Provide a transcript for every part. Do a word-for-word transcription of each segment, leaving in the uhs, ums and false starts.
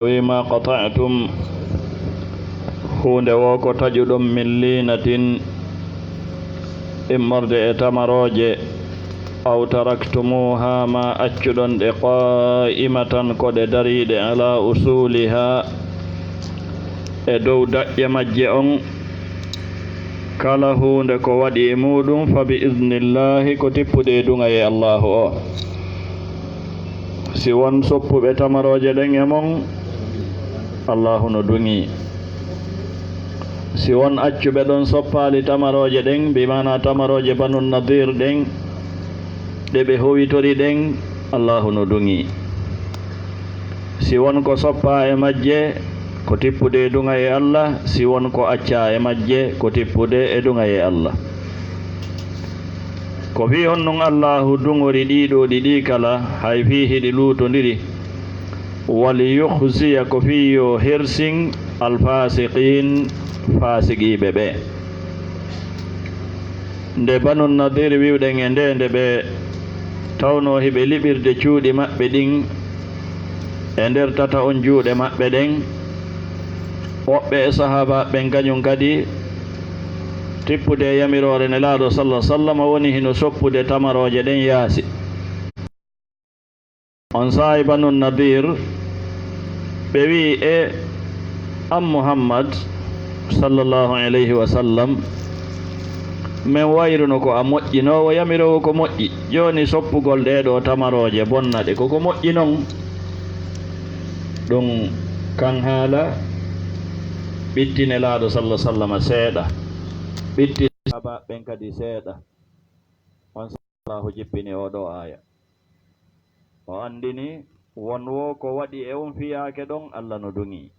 Wi ma qata'tum, huunde wo ko taƴuɗon min liinatin, immorde e tamarooje, aw taraktumuha, ma accuɗon ɗe, qa'imatan, ko ɗe dariiɗe, ala usuliha, e dow daƴƴe majje on. Kala huunde ko waɗi e muuɗum, fa bi idnillahi, ko tippude e duŋayee Allaahu o. Si won soppuɓe tamarooje ɗen e mon, Allaahu no duŋii. Si won accuɓe ɗon soppaali tamarooje ɗen, bi maana tamarooje Banu Nadir ɗen, ɗe ɓe howitori ɗen, Allaahu no duŋii. Si won ko soppaa e majje, ko tippude e duŋayee Alla, si won ko accaa e majje, ko tippude e duŋayee Alla. Ko fii honɗun Allaahu duŋori ɗii ɗoo ɗiɗi kala, hay fii hiɗi luutondiri? Waliyukhziya, ko fii yo hersin, alfasiqin, faasiqiiɓe ɓe. Nde Banu Nadir wi'uɗen e nde, nde ɓe tawnoo hiɓe liɓirde cuuɗi maɓɓe ɗin e nder tata on juuɗe maɓɓe ɗen, woɓɓe e sahaabaaɓe ɓen kañum kadi tippude e yamiroore Nelaaɗo, sallallahu alaihi wasallam, woni hino soppude tamarooje ɗen yaasi. On saa'i Banu Nadir, ɓe wi'i, "E an Muhammad, sallallahu alayhi wa sallam, men wayruno ko a moƴƴinoowo, yamiroowo ko moƴƴi. Jooni soppugol ɗee ɗoo tamarooje bonna ɗe, ko ko moƴƴi non?" Ɗum kan haala ɓitti Nelaaɗo, sallallahu alaihi wasallam, seeɗa, ɓitti sahaabaaɓe ɓen kadi seeɗa. On Allaahu jippini oo ɗoo aaya. O anndini won wo ko waɗi e on fiyaake ɗon, Alla no duŋii.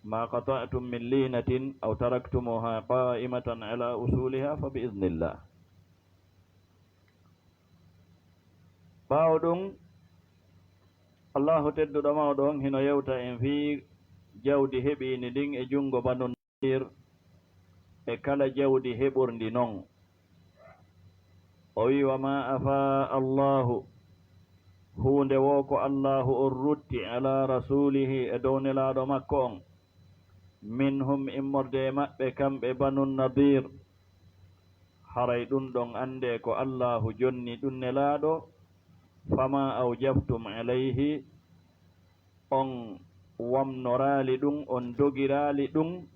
"Ma qata'tum min liinatin aw taraktumuha qa'imatan ala usuliha fa bi idnillah." Ɓaawo ɗum, Allaahu tedduɗo mawɗo on hino yewta en fii jawdi heɓiindi ndin e junngo Banu e kala jawdi heɓorndi non. O wi'i, "Wa ma afa Allahu," huunde wo ko Allaahu on rutti, "ala rasulihi," e dow Nelaaɗo makko on, "minhum," immorde e maɓɓe kamɓe Banu Nadir, haray ɗum ɗon anndee ko Allaahu jonni ɗum Nelaaɗo, "fama awjaftum alayhi," on wamnoraali ɗum, on dogiraali ɗum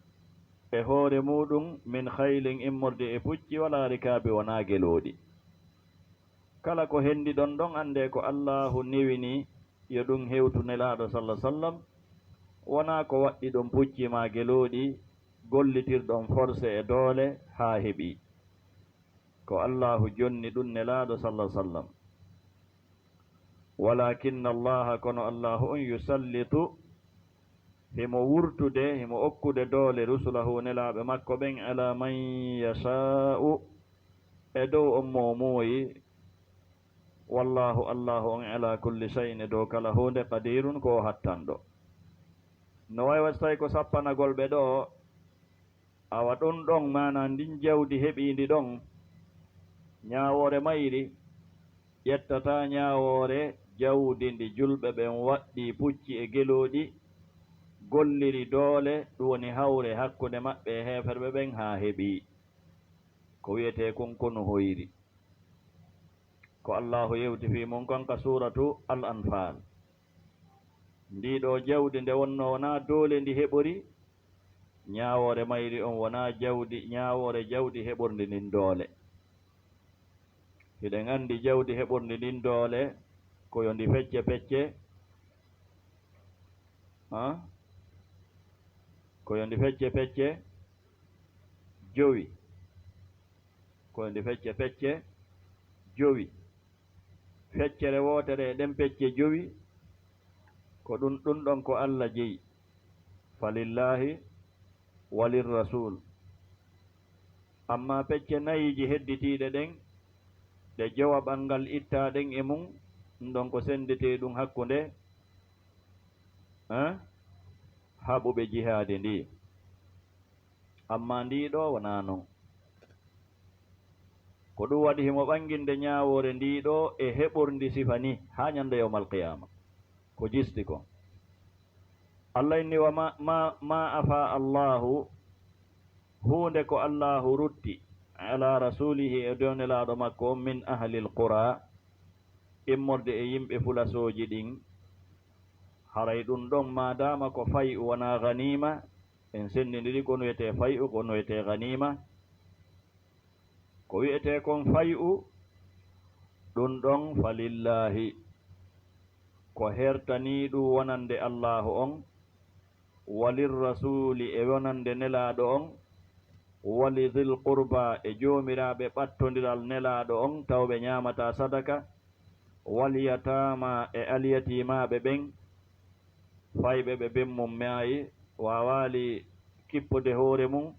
e hoore muuɗum, "min khaylin," immorde e pucci, "wala rikaabi," wonaa gelooɗi. Kala ko henndi ɗon ɗon, anndee ko Allaahu newini yo ɗum hewtu Nelaaɗo, sallallahu alaihi wasallam, wonaa ko waɗɗi ɗon pucci maa gelooɗi, gollitirɗon forse e doole haa heɓi. Ko Allaahu jonni ɗum Nelaaɗo, sallallahu alaihi wasallam. "Walakinna Allaha," kono Allaahu on, "yusallitu," himo wurtude, himo okkude doole, "rusulahu," nelaaɓe makko ɓen, "ala man yasha'u," e dow on mo o muuyi. "Wallahu," Allaahu on, "ala kulli shay'in," e dow kala huunde, "qadirun," ko o hattanɗo. No wayi wa so tawi ko sappanagol ɓe ɗoo, awa ɗum ɗon, maanaa ndin jawdi heɓiindi ɗon, ñaawoore mayri ƴettataa ñaawoore jawdi ndi julɓe ɓen waɗɗii pucci e gelooɗi, golliri doole, ɗum woni hawre hakkunde maɓɓe e heeferɓe ɓen haa heɓi ko wi'etee kon konu hoyri. Ko Allaahu yewti fii mun kon ka suuratu Al-Anfaal. Ndii ɗoo jawdi nde wonnoo wonaa doole ndi heɓori, ñaawoore mayri on wonaa jawdi, ñaawoore jawdi heɓorndi ndin doole. Hiɗen anndi jawdi heɓorndi ndin doole, ko yo ndi fecce pecce, ah? Ko yo ndi fecce pecce jowi. Ko yo ndi fecce pecce jowi. Feccere wootere e ɗen pecce jowi, ko ɗum, ɗum ɗon ko Alla jeyi. Falillahi walirrasul. Amma pecce nayiiji hedditiiɗe ɗen, ɗe jowaɓal ngal ittaa ɗen e mum, ɗum ɗon ko senndetee ɗum hakkunde, eh, haɓuɓe jihaadi ndi. Amma ndii ɗoo wonaa non. Ko ɗum waɗi himo ɓanginde ñaawoore ndii ɗoo e heɓorndi sifa nii haa ñande yawmal qiyaama. Ko jisti kon. Allah inni, "Wa ma, ma, ma afa Allahu," huunde ko Allahu rutti, "ala rasulihi," e dow nelaaɗo makko on, "min ahlil qura," immorde e yimɓe fulasooji ɗin. Haray ɗum ɗon, maadaama ko fay'u, wonaa ganiima, en senndindiri ko no wiyetee fay'u, ko no wiyetee ganiima. Ko wi'etee kon fay'u, ɗum ɗon, "falillaahi," ko hertanii ɗum wonande Allaahu on, "walirrasuuli," e wonande Nelaaɗo on, "walidil qurba," e joomiraaɓe ɓattondiral Nelaaɗo on, taw ɓe ñaamataa sadaka, "walyataama," e alyatiimaaɓe ɓen, fayɓe ɓe ben mum maayi, waawaali kippude hoore mum,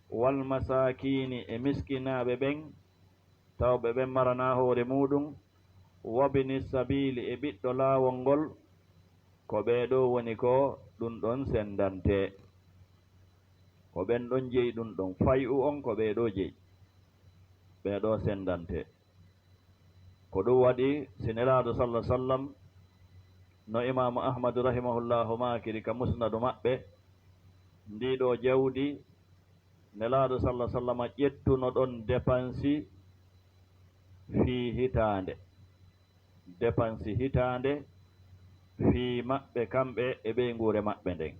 "walmasaakiini," e miskinaaɓe ɓen, taw ɓe ɓen maranaa hoore muuɗum, "wabni sabiili," e ɓiɗɗo laawol ngol, ko ɓee ɗoo woni ko ɗum ɗon senndantee. Ko ɓen ɗon jeyi ɗum ɗon. Fay'u on ko ɓee ɗoo jeyi. Ɓee ɗoo senndantee. Ko ɗum waɗi, si Nelaaɗo salla sallam, no Imaamu Ahmadu rahimahullahu maakiri ka musnadu maɓɓe, ndii ɗoo jawdi Nelaaɗo salla sallama ƴettuno ɗon depansi fii hitaande. Depansi hitaande fii maɓɓe kamɓe e ɓeynguure maɓɓe nden.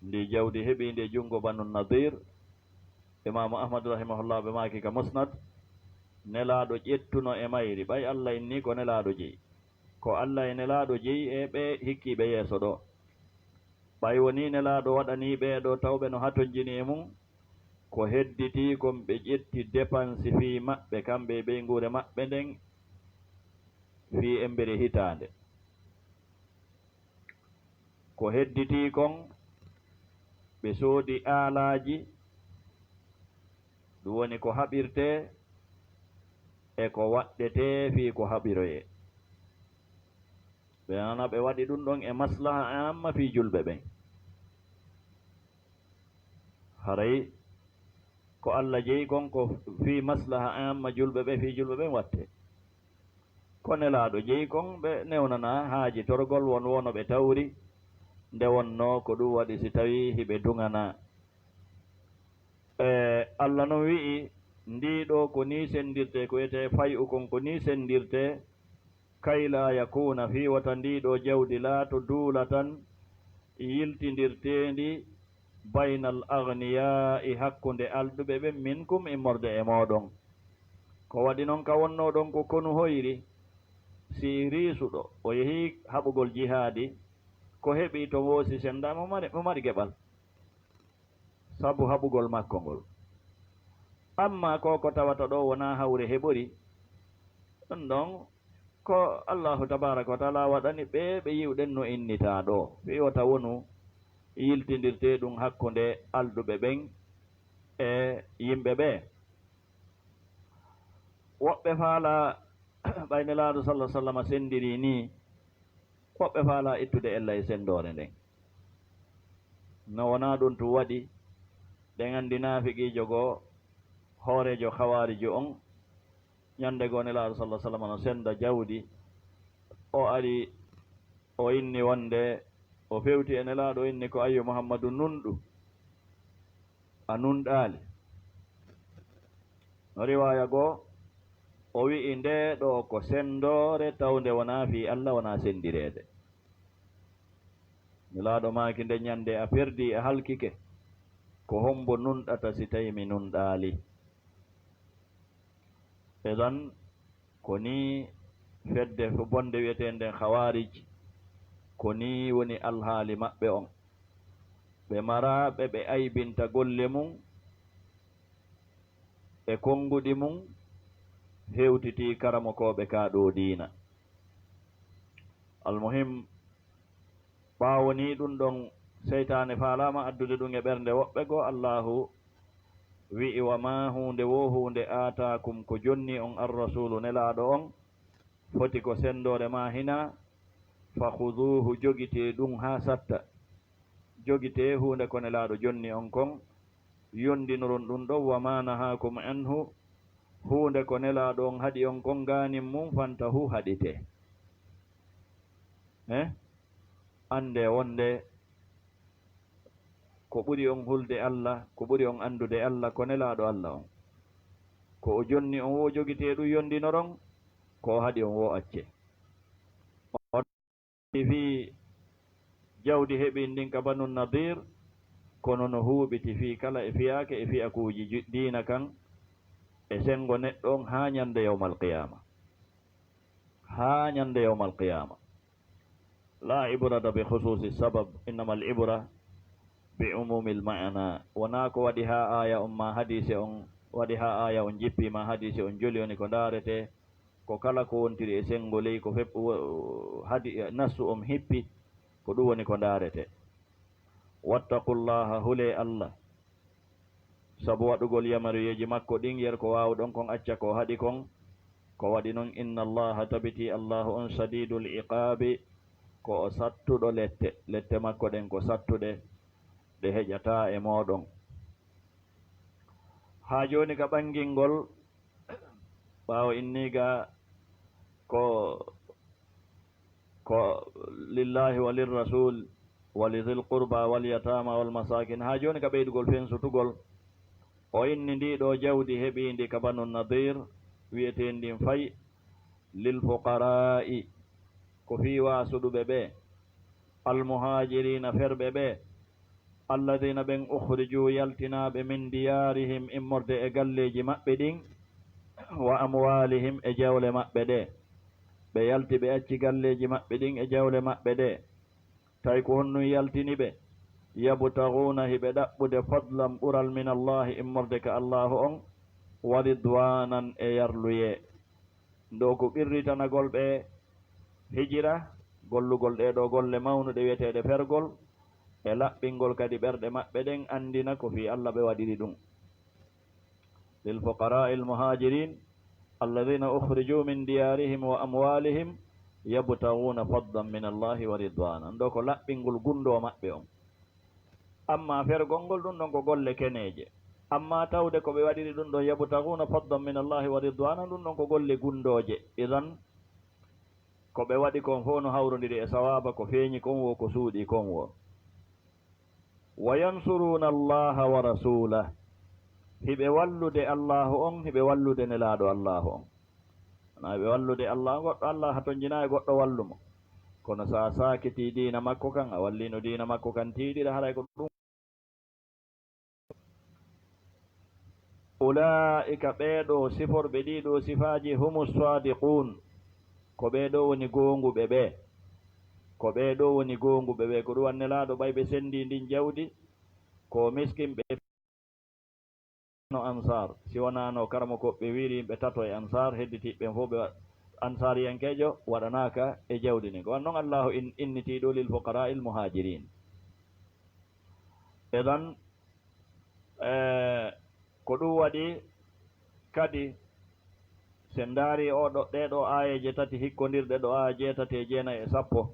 Ndi jawdi heɓiindi e junngo Banu Nadir, Imaamu Ahmadu rahimahullah ɓe maaki ka Musnad, Nelaaɗo ƴettuno e mayri, ɓay Allah inni ko Nelaaɗo jeyi. Ko Allah e Nelaaɗo jeyi e ɓe hikkiiɓe yeeso ɗoo. Ɓay wonii Nelaaɗo waɗanii ɓee ɗoo tawɓe no hatonjini e mum, ko hedditii kon ɓe ƴetti depansi fii maɓɓe, kamɓe e ɓeynguure maɓɓe nden, fii embere hitaande. Ko hedditii kon, ɓe soodi aalaaji, ɗum woni ko haɓirtee e ko waɗɗetee fii ko haɓiroyee. Ɓe nana ɓe waɗi ɗum ɗon e maslaha amma fii julɓe ɓen. Haray ko Allah jeyi kon ko fii maslaha amma julɓe ɓe, fii julɓe ɓen wattee. Ko Nelaaɗo jeyi kon, ɓe newnanaa haaji torgol won woo no ɓe tawri, nde wonnoo ko ɗum waɗi si tawii hiɓe duŋanaa. E, Allah non wi'i, ndii ɗoo ko nii senndirtee, ko wiyetee fay'u kon ko nii senndirtee, "kay laa yakuuna," fii wota ndii ɗoo jawdi laato duulatan yiltindirteendi, "baynal agniyaa'i," hakkunde alɗuɓe ɓen, "minkum," immorde e mooɗon. Ko waɗi non ka wonnoo ɗon ko konu hoyri, si riisuɗo o yehii haɓugol jihaadi, ko heɓi to woo si senndaa mo mari, mo mari geɓal. Sabu haɓugol makko ngol. Amma ko ko tawata ɗoo wonaa hawre heɓori, ɗum ɗon ko Allaahu tabaaraka wa taala waɗani ɓe, ɓe yi'uɗen no innitaa ɗoo. Fii wota wonu yiltindirtee ɗum hakkunde alɗuɓe ɓen e yimɓe ɓee. Woɓɓe faalaa, ɓay Nelaaɗo sallallaahu alayhi wa sallam senndirii nii, woɓɓe faalaa ittude ella e senndoore nden. No wonaa ɗum tun waɗi, ɗen anndi naafiqiijo goo, hooreejo Hawaariju on, ñannde goo Nelaaɗo sallallaahu alayhi wa sallam no sennda jawdi, o ari, o inni wonde, o fewti e Nelaaɗo, o inni ko, "Ayyo Muhammadu, nunɗu." A nunɗaali. No riwaaya goo, o wi'i, "Ndee ɗoo ko senndoore tawnde wonaa fii Alla, wonaa senndireede." Nelaaɗo maaki, "Nde ñannde a perdii, a halkike, ko hommbo nunɗata si tawii mi nunɗaali?" Idan, ko nii fedde bonde wi'eteende Khawarij, ko nii woni alhaali maɓɓe on. Ɓe maraa ɓe ɓe aybinta golle mum e konnguɗi mum, hewtitii karamokooɓe kaa ɗoo diina. Almuhim, ɓaawo nii ɗum ɗon, seytaane faalaama addude ɗum e ɓernde woɓɓe goo, Allaahu wi'i, "Wa maa huunde woo huunde aataakum ko jonni on ar-rasuulu nelaaɗo on, foti ko senndoore maa hinaa, fa khuduuhu jogitee ɗum haa satta." Jogitee huunde ko nelaaɗo jonni on kon, yondinoron ɗum ɗon, "Wa maa nahaakum anhu," huunde ko nelaaɗo on haɗi on kon gaanin mum, "fantahu," haɗitee. Eh? Anndee wonde ko ɓuri on hulde Alla, ko ɓuri on anndude Alla, ko Nelaaɗo Alla on. Ko o jonni on woo jogitee ɗum yondinoron, ko o haɗi on woo accee. On fii jawdi heɓiindi ndin ka Banu Nadir, kono no huuɓiti fii kala e fiyaake e fiyakuuji ju-, diina kan, e senngo neɗɗo on haa ñande yawmal qiyaama. Haa ñande yawmal qiyaama. La ibrata bi khususi sabab, innamal ibra bi umumil ma'ana. Wonaa ko waɗi haa aaya on maa hadiise on, waɗi haa aaya on jippii maa hadiise on joli woni ko ndaaretee, ko kala ko wontiri e senngo ley ko fep-, wo-, hadi-, nassu on hippi, ko ɗum woni ko ndaaretee. Wattaqullaha, hulee Alla. Sabu waɗugol yamaruyeeji makko ɗin, yer ko waawuɗon kon acca ko o haɗi kon. Ko waɗi non, inna Allaha, tabiti Allahu on, shadidul iqaabi, ko o sattuɗo lette. Lette makko ɗen ko sattuɗe, ɗe heƴataa e mooɗon. Haa jooni ka ɓangingol, ɓaawo innii ga ko, ko lillahi wa lirrasul wa li dhil qurba wal yatama wal masakin. Haa jooni ka ɓeydugol fensutugol, o inni ndii ɗoo jawdi heɓiindi ka Banu Nadir, wi'eteendi ndin fay, lil fuqara'i, ko fii waasuɗuɓe ɓe, al muhajirina, ferɓe ɓe, alladhina, ɓen, ukhrijuu, yaltinaaɓe, min diyaarihim, immorde e galleeji maɓɓe ɗin, wa amwaalihim, e jawle maɓɓe ɗe. Ɓe yalti, ɓe acci galleeji maɓɓe ɗin e jawle maɓɓe ɗe. Tawi ko honɗum yaltini ɓe? Yabtaghuuna, hiɓe ɗaɓɓude, fadlan, ɓural, min Allahi, immorde ka Allahu on, wa ridwanan, e yarluyee. Ndo ko qirritanagol ɓe hijira, gollugol ɗee ɗoo golle mawnuɗe wi'eteeɗe fergol, e laɓɓingol kadi ɓerɗe maɓɓe ɗen, anndina ko fii Alla ɓe waɗiri ɗum. Lil fuqaraa'il muhaajiriin, alladhiina ukhrijuu min diyaarihim wa amwaalihim, yabtaghuuna fadlan min Allahi wa ridwaanan. Ndo ko laɓɓingol gunndoo maɓɓe on. Ammaa fergol ngol, ɗum ɗon ko golle keneeje. Ammaa tawde ko ɓe waɗiri ɗum ɗon, yabtaghuuna fadlan min Allahi wa ridwaana, ɗum ɗon ko golle gunndooje. Idan, ko ɓe waɗi kon fof no hawrondiri e sawaaba, ko feeñi kon woo, ko suuɗii kon woo. Wa yansuruuna Allaha wa rasuulah. Hiɓe wallude Allaahu on, hiɓe wallude Nelaaɗo Allaahu on. Wonaa ɓe wallude Allah, goɗɗo Allah hatonjinaa e goɗɗo wallu mo. Kono so a saakitii diina makko kan, a walliino diina makko kan tiiɗira, haray ko ɗum. Ulaa'ika, ɓee ɗoo siforɓe ɗii ɗoo sifaaji, humu saadiquun, ko ɓee ɗoo woni goonguɓe ɓee. Ko ɓee ɗoo woni goonguɓe ɓee. Ko ɗum waɗi Nelaaɗo ɓay ɓe senndii ndin jawdi, ko miskin ɓe no Ansaar, si wonaano karamokooɓe ɓe wiiri yimɓe tato e Ansaar, hedditiiɓe ɓen fof ɓe wa-, Ansaariyankeejo waɗanaaka e jawdi ndin. Ko wan non Allaahu in-, innitii ɗoo lil fuqaraa'il muhaajiriin. Idan, eh, ko ɗum waɗi kadi, si en ndaarii oo ɗoo, ɗee ɗoo aayeeje tati hikkondirɗe ɗoo, aaya jeetati e jeenayi e sappo,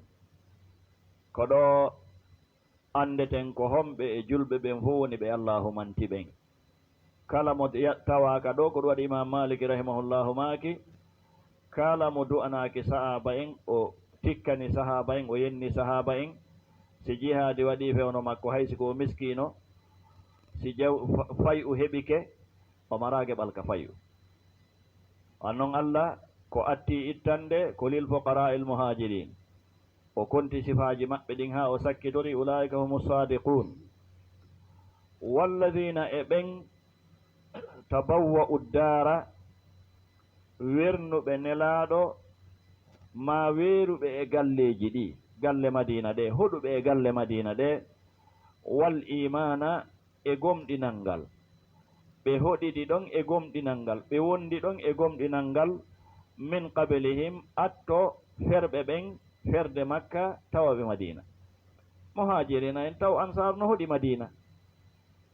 ko ɗoo anndeten ko homɓe e julɓe ɓen fof woni ɓe Allaahu manti ɓen. Kala mo ya-, tawaaka ɗoo, ko ɗum waɗi Imaam Maaliki rahimahullahu maaki, kala mo du'anaaki sahaaba en, o tikkani sahaaba en, o yenni sahaaba en, si jihaadi waɗii fewndo makko, hay si ko o miskiino, si jaw-, fa-, fay'u heɓike, o maraa geɓal ka fay'u. Wan non Allah ko attii ittande ko lil fuqaraa'il muhaajiriin. O konti sifaaji maɓɓe ɗin haa o sakkitori, ulaa'ika humu saadiquun. Walladhiina, e ɓen, tabawwa'u ddaara, wernuɓe Nelaaɗo, maa weeruɓe e galleeji ɗii, galle Madiina ɗee, hoɗuɓe e galle Madiina ɗee, wal iimaana, e gomɗinal ngal. Ɓe hoɗidi ɗon e gomɗinal ngal, ɓe wondi ɗon e gomɗinal ngal, min qablihim, atto ferɓe ɓen ferde Makka tawa ɓe Madiina. Muhaajiriina en taw Ansaar no hoɗi Madiina.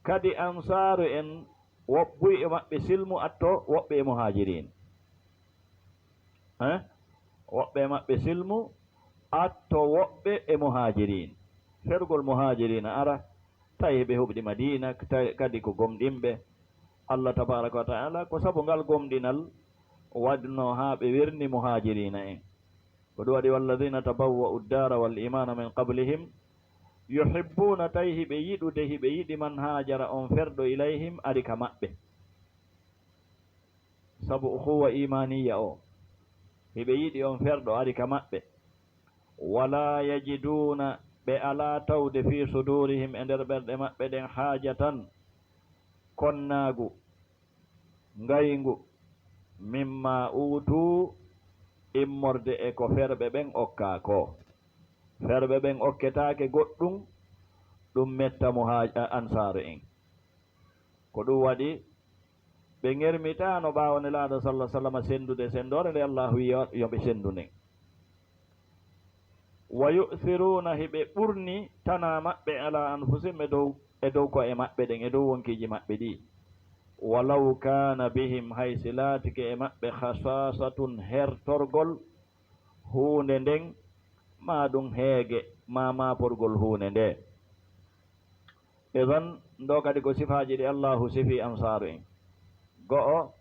Kadi Ansaaru en woɓɓuy e maɓɓe silmu atto woɓɓe e Muhaajiriin. Eh? Woɓɓe e maɓɓe silmu, atto woɓɓe e muhaajiriin. Fergol muhaajiriina ara, tawi ɓe hoɗi Madiina, tawi kadi ko gomɗinɓe. Allah tabaaraka wa ta'aala, ko sabu ngal gomɗinal waɗnoo haa ɓe werni muhaajiriina en. Ko ɗum waɗi, "Walladina tabawwa'u ddara wal imana min qablihim yuhibbuna", tawi hiɓe yiɗude, hiɓe yiɗi, "man hajara", on ferɗo, "ilayhim", ari ka maɓɓe. Sabu ukhuwa imaniya o, hiɓe yiɗi on ferɗo ari ka maɓɓe. "Wala yajiduna", ɓe alaa tawde, "fi sudurihim", e nder ɓerɗe maɓɓe ɗen, "hajatan", konnaagu, ngayngu, "mimma utu", immorde e ko ferɓe ɓen okkaa ko. Ferɓe ɓen okketaake goɗɗum, ɗum metta mo haa, a, Ansaaru en. Ko ɗum waɗi ɓe ŋermitaano ɓaawo Nelaaɗo, sallallahu alaihi wasallam, senndude senndoore nde Allahu wi'i yo, yo ɓe senndu nden. "Wa yu'thiruna", hiɓe ɓurni tanaa maɓɓe, "ala anfusihim", e dow, e dow ko'e maɓɓe ɗen, e dow wonkiiji maɓɓe ɗi. "Walaw kana bihim", hay si laatike e maɓɓe, "khasasatun", hertorgol huunde nden, maa ɗum heege, maa maaporgol huunde nde. Idan, ɗo kadi ko sifaaji ɗi Allahu sifi Ansaaru en. Go'o,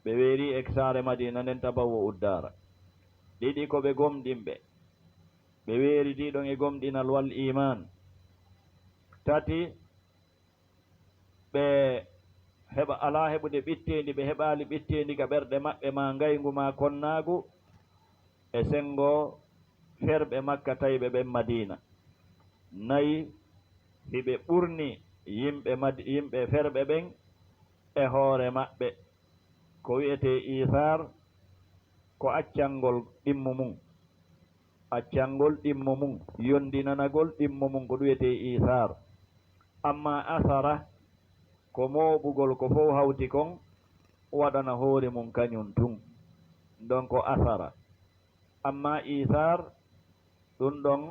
ɓe weeri e saare Madiina nden, tabawwa'u ddara. Ɗiɗi, ko ɓe gomɗinɓe. Ɓe weeri ɗi ɗon e gomɗinal wal iman. Tati, ɓe heɓa, alaa heɓude ɓitteendi, ɓe heɓaali ɓitteendi ka ɓerɗe maɓɓe, maa ngayngu, maa konnaagu, e senngo ferɓe Makka tawiiɓe ɓen Madiina. Nayi, hiɓe ɓurni yimɓe Mad-, yimɓe ferɓe ɓen e hoore maɓɓe. Ko wi'etee iisaar, ko accangol ɗimmo mum, accangol ɗimmo mum, yondinanagol ɗimmo mum, ko ɗum wi'etee iisaar. Amma asara, ko mooɓugol ko fow hawti kon, waɗana hoore mum kañum tun. Ɗon ko asara. Amma iisaar, ɗum ɗon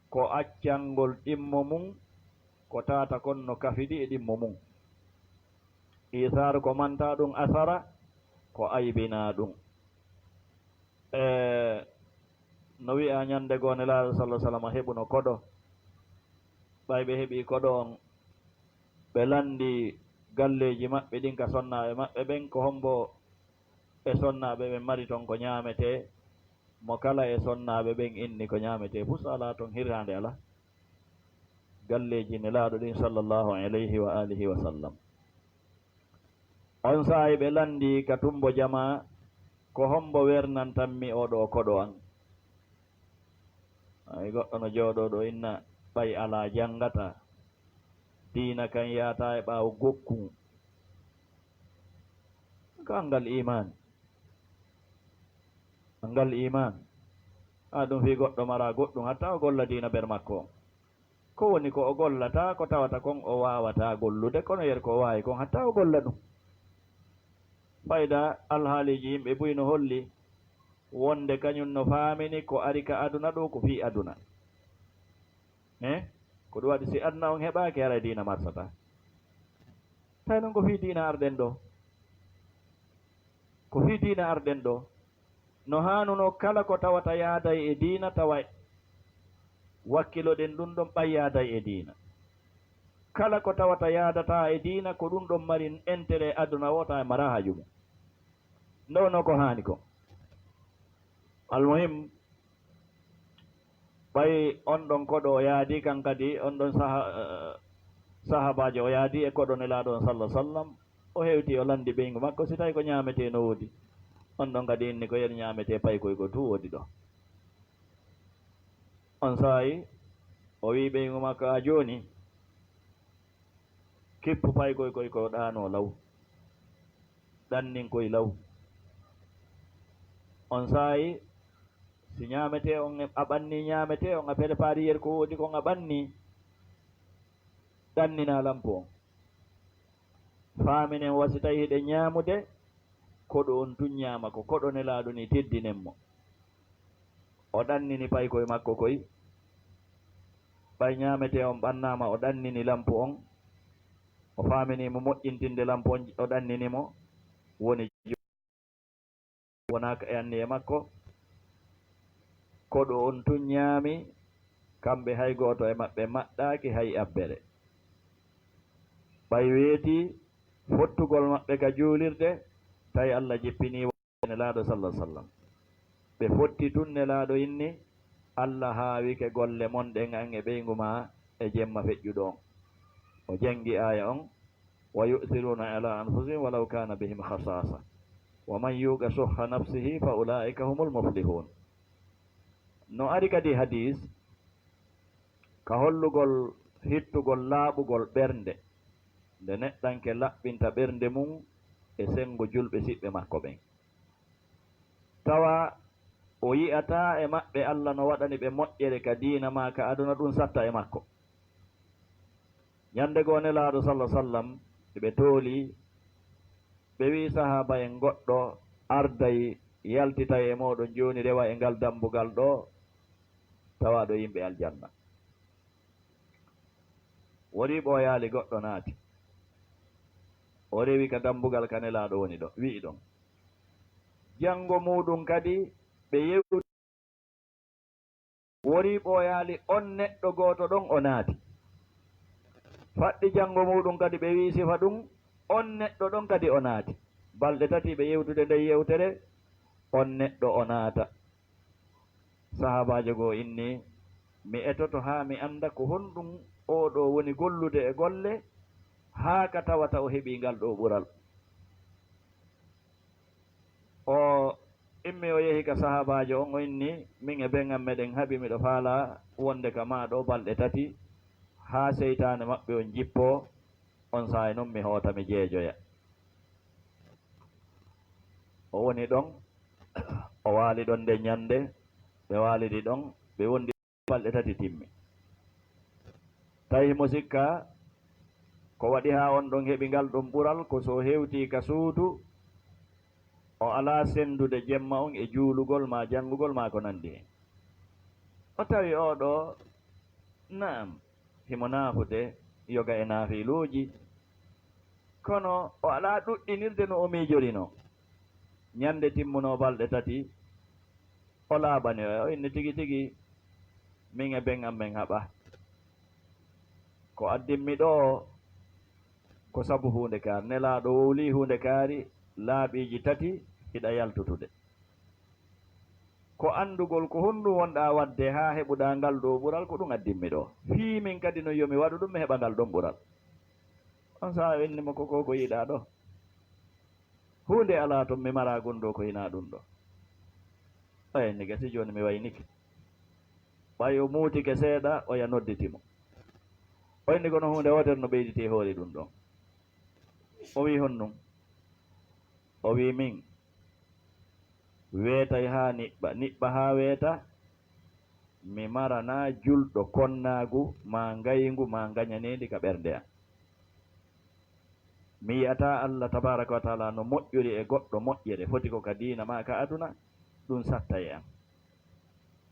ko accangol ɗimmo mum, ko tawata kon no kafidi e ɗimmo mum. Iisaar ko manta ɗum asara, ko aybina ɗum. E no wi'a, ñande goo Nelaaɗo, sallallahu alaihi wasallam, heɓuno koɗo. Ɓay ɓe heɓi koɗo on, ɓe landi galleeji maɓɓe ɗin ka sonnaaɓe maɓɓe ɓen, ko hombo e sonnaaɓe ɓen mari ton ko ñaametee? Mo kala e sonnaaɓe ɓen inni ko ñaametee fuu, so alaa ton hirnaande alaa. Galleeji Nelaaɗo ɗin, sallallahu alayhi wa alihi wa sallam. On saa'i ɓe landi ka tumbo jamaa, "Ko hombo wernantammi oo ɗoo koɗo an?" Ay, goɗɗo no jooɗoo ɗoo, inna ɓay alaa janngataa. Diina kan yaata e ɓaawo gokku. Ko anngal iman. Anngal iman. A ɗum fii goɗɗo mara goɗɗum, hatta o golla diina ɓer makko. Ko woni ko o gollata, ko tawata kon o waawata gollude, kono yer ko o waawi kon, hatta o golla ɗum. Fayda alhaaliiji yimɓe buy no holli wonde kañum no faamini ko ari ka aduna ɗoo ko fii aduna. He? Ko ɗum waɗi si aduna on heɓaaki, haray diina marsata. Tawi non ko fii diina arɗen ɗoo. Ko fii diina arɗen ɗoo. No haanunoo kala ko tawata yaaday e diina, tawa wakkiloɗen ɗum ɗon ɓay yaaday e diina. Kala ko tawata yaadataa e diina, ko ɗum ɗon mari intérêt aduna o, tawa maraa haaju mum. Nde wonoo ko haani ko. Almuhim, ɓay on ɗon koɗo o yaadi kan kadi, on ɗon saha-, eh, sahabaajo o yaadi e koɗo Nelaaɗo on, sallallahu alaihi wasallam, o hewti, o landi ɓeyngu makko, si tawi ko ñaametee no woodi. On ɗon kadi inni ko yen ñaametee paykoy ko tu woodi ɗo. On saa'i o wi'i ɓeyngu makko, "A jooni, kippu paykoy koy ko ɗaanoo law, ɗannin koy law." On saa'i, si ñaametee on, a ɓanni ñaametee on, a préparé yer ko woodi kon, a ɓanni, ɗannina lampu on. Faaminen, wa si tawi hiɗen ñaamude, koɗo on tun ñaama, ko koɗo Nelaaɗo ni, teddinen mo. O ɗannini paykoy makko koy. Ɓay ñaametee on ɓannaama, o ɗannini lampu on. O faamini mo moƴƴintinde lampu on, o ɗannini mo. Woni wonaa ka e anniye makko. Koɗo on tun ñaami, kamɓe hay gooto e maɓɓe maɗɗaaki hay abbere. Ɓay weeti fottugol maɓɓe ka juulirde, tawi Allah jippinii Nelaaɗo, sallallahu alaihi wasallam. Ɓe fotti tun, Nelaaɗo inni, Alla haawike golle mon ɗen an e ɓeyngu maa e jemma feƴƴuɗo on. O jangi aaya on, "Wa yu'thiruna ala anfusihim walaw kana bihim khasasa. Wa man yuqa shuhha nafsihi fa ulaika humul muflihun." No ari kadi hadis ka hollugol hittugol laaɓugol ɓernde, nde neɗɗanke laɓɓinta ɓernde mum e senngo julɓe siɓɓe makko ɓen. Tawa o yi'ataa e maɓɓe Alla no waɗani ɓe moƴƴere ka diina maa ka aduna, ɗum satta e makko. Ñande goo Nelaaɗo salla sallam, ɓe tooli, ɓe wi'i sahaaba en, "Goɗɗo arday yaltitay e mooɗon jooni, rewa e ngal dambugal ɗoo, tawa ɗo yimɓe aljanna." Wori ɓooyaali, goɗɗo naati. O rewi ka dambugal ka Nelaaɗo woni ɗo, wi'i ɗon. Janngo muuɗum kadi ɓe yewti. Wori ɓooyaali, on neɗɗo gooto ɗon o naati. Faɗɗi janngo muuɗum kadi ɓe wi'i sifa ɗum, on neɗɗo ɗon kadi o naati. Balɗe tati ɓe yewtude nden yewtere, on neɗɗo o naata. Sahaabaajo goo inni, "Mi etoto haa mi annda ko honɗum oo ɗoo woni gollude e golle haa ka tawata o heɓii ngal ɗoo ɓural." O immi o yehi ka sahaabaajo on, o inni, "Min e ben am meɗen haɓi, miɗo faalaa wonde ka maa ɗoo balɗe tati haa seytaane maɓɓe on jippoo, on saa'i non mi hoota mi jeejoya." O woni ɗon, o waali ɗon nden ñande, ɓe waalidi ɗon, ɓe wondi balɗe tati timmi. Tawi himo sikka ko waɗi haa on ɗon heɓi ngal ɗon ɓural, ko so o hewtii ka suudu, o alaa senndude jemma on e juulugol maa janngugol maa ko nanndi hen. O tawi oo ɗoo, naam, himo naafude yoga e naafiluuji, kono o alaa ɗuɗɗinirde no o miijorinoo. Ñande timmunoo balɗe tati, o laaɓani o, o inni, "Tigi tigi, min e ben am men haɓa. Ko addimmi ɗoo, ko sabu huunde kaari. Nelaaɗo wowlii huunde kaari, laaɓiiji tati hiɗa yaltutude. Ko anndugol ko honɗum wonɗaa waɗde haa heɓuɗaa ngal ɗoo ɓural, ko ɗum addimmi ɗoo. Fii min kadi non yo mi waɗu ɗum, mi heɓa ngal ɗon ɓural." On saa'i o inni mo, "Ko ko, ko yiɗaa ɗoo? Huunde alaa ton mi maraa gonɗo ko hinaa ɗum ɗoo." O inni, "Gasi jooni mi waynike." Ɓay o muutike seeɗa, oya nodditi mo. O inni, "Kono huunde wootere no ɓeyditi e hoore ɗum ɗon." O wi'i, "Honɗum?" O wi'i, "Min weetay haa niɓɓa, niɓɓa haa weeta, mi maranaa julɗo konnaagu, maa ngayngu, maa ngañaneendi ka ɓernde am. Mi yi'ataa Alla tabaaraka wa taala no moƴƴori e goɗɗo moƴƴere, foti ko ka diina maa ka aduna, ɗum satta e am.